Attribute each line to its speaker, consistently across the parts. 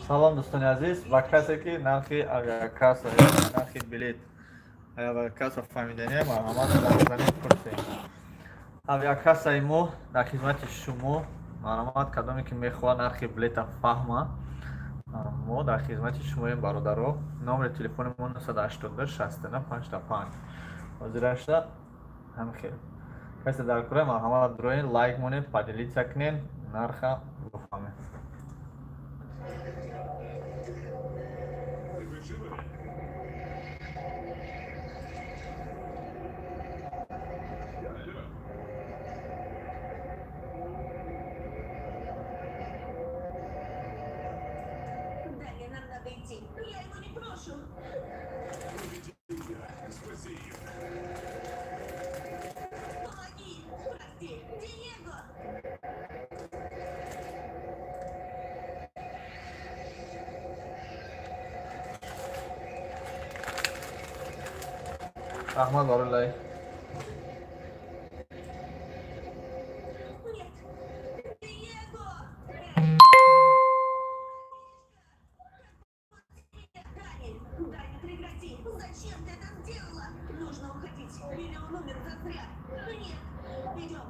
Speaker 1: Салом, дӯстони азиз, ба касе ки нархи авиакасса, нархи билет авиакасса фаҳмидане, марҳамат, занед, пурсед. Авиакассаи мо дар хизмати шумо. Марҳамат, кадоме ки мехоҳад нархи билета фаҳма, мо дар хизмати шумоем, бародаро. Номери телефони мо 982 69 55. Ҳозирашда ҳамин хел касе дар кура, марҳамат, дуроен, лайк монед, поделиться кунед, нарха бифаҳмед.
Speaker 2: Вы живы? Алло.
Speaker 3: Далее нам надо идти. Я его не брошу.
Speaker 2: Уведи ее. Спаси ее.
Speaker 3: Помоги! Прости! Диего!
Speaker 1: Раҳмат барои лайк.
Speaker 3: Нет! Диего! Эй! Дани! Дани, прекрати! Зачем ты это сделала? Нужно уходить. Или он умер зазря. Нет! Идем!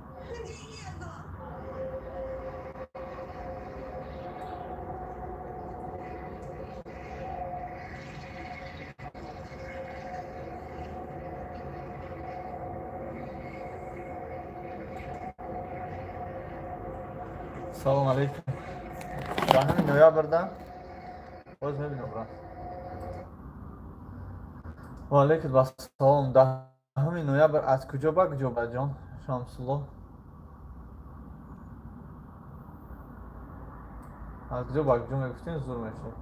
Speaker 3: Диего!
Speaker 1: Салом алейкум. 10 ноябрда боз мебинам, брат. Ва алейкум ассалом. 10 ноябр аз куҷо ба куҷо, баҷон Шамсулло? Аз куҷо ба куҷо мегуфтем, зур мешуд,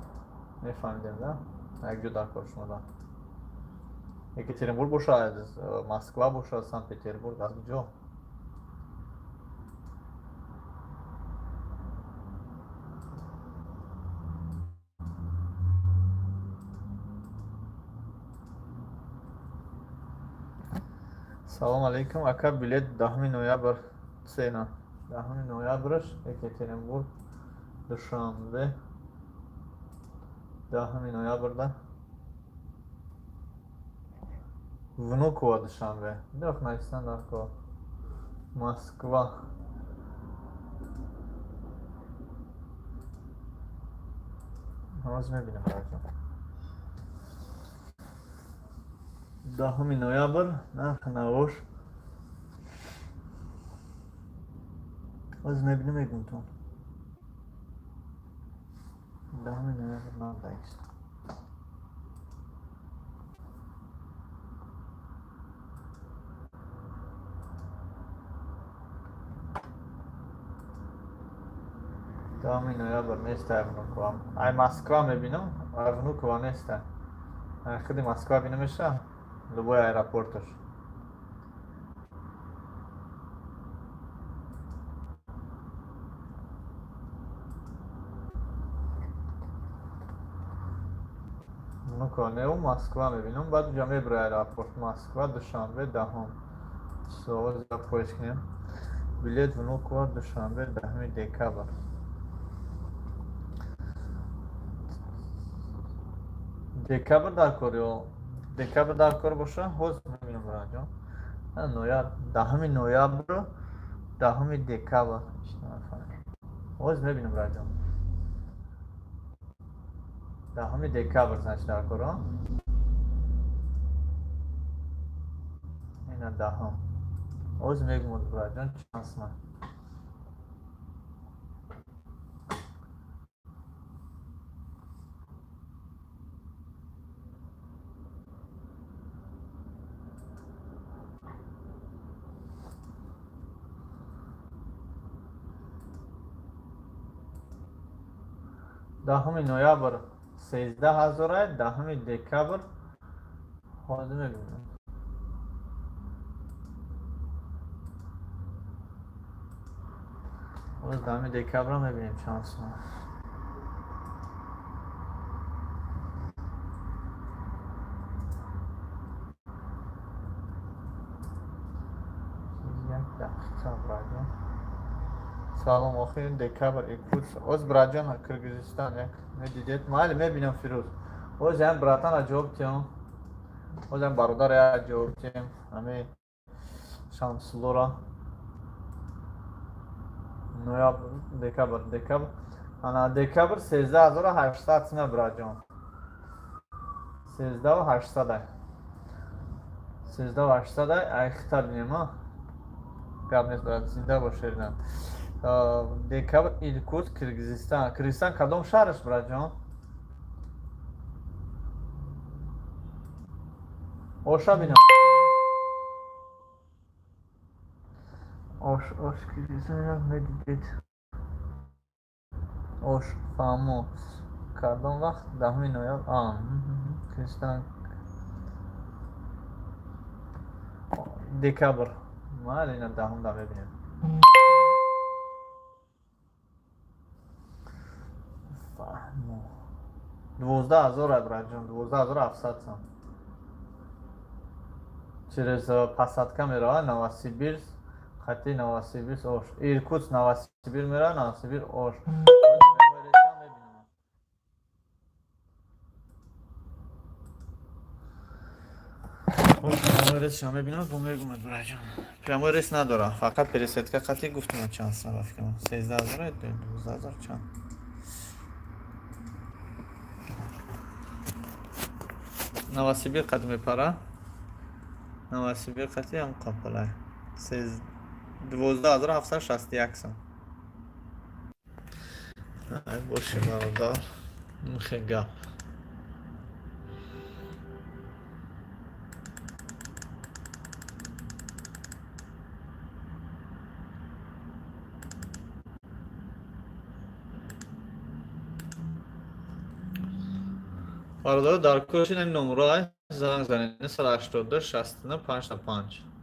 Speaker 1: мефаҳмидем да. Як ҷо дар кор шумо да Екатеринбург бошад, Москва бошад, Санкт Петербург, аз куҷо? Салом алейкум, ака, билет 10 ноябр цена? 10 ноябрш Екатеринбург Душанбе, 10 ноябрда Внуково Душанбе дох нависан дарко Москва. Ҳоз мебинам, раҷон. 10 ноябр нархи навош ҳоз мебинам, мегумтон. 10 ноябр надаист. 10 ноябр нестай Внуково. Ай Москва мебинам, ай Внуково нестай. Ай худи Москва бинамеша, любой аэропорташ. Внуково неу, Москва мебинам, баъд уҷа мебура аэропорт Москва Душанбе 10-ум. Суол поиск кунем. Билет Внуково Душанбе 10 декабр. Декабр дар кор ё декабр дар кор боша, ҳоз мебинам, бираҷон. Ноябр, 10 ноябр, 10 декабр. Ҳоз мебинам, бираҷон. 10 декабр, значит, дар кор, ина 10-ум. Ҳоз мегумад, бираҷон, чанд сма. 10 ноябр 13 ҳазора, 10 декабр ҳозир мебинам. Боз 10 декабрро мебинем чанд сум. Як дақиқа, браҷон. Салом, охирин декабр Иркутск. Оз, братҷон, Киргизистон як медидед. Майли, мебинам, Фирӯз. Оз ям братана ҷавоб тиём. Оз ям бародар як ҷавоб тиём. Ҳами Шамсуллора. Ноябр, декабр, декабр. Ана, декабр 13 800 сима, братҷон. 13 800. 13 800, ай хита бинем, а? Гап нест, брат, зинда бош, Шеринат. Декабр Иркутск, Киргизистон. Киргизистон кадом шаҳраш, братҷон? Оша бинам. Ош, Ош, Киргизистон як медидед. Ош, фаҳмо. Кадом вақт? 10 ноябр. А, Киргизистон. Декабр. Майли, ина 10-ум да мебинем. Фаҳмо. 12 000, братҷон, 12 700 сом. Через посадка мерава Новосибирск, хати Новосибирск Ош. Иркутск Новосибир мерава, Новосибир Ош. Прямой рейсам мебинам. Прямой рейсшам мебинам, бо мегумад, братҷон. Прямой рейс надора, фақат пересадка қати гуфтам чанд сом, фикрам. 13 000, 12 000 чанд. Новосибир қад мепара? Новосибир қати ҳам қапалай. 12 761 сом. Ай боши, бародар. Хе гап. Бародаро, дар кӯшин ин номерҳо занг занед: 982 69 55.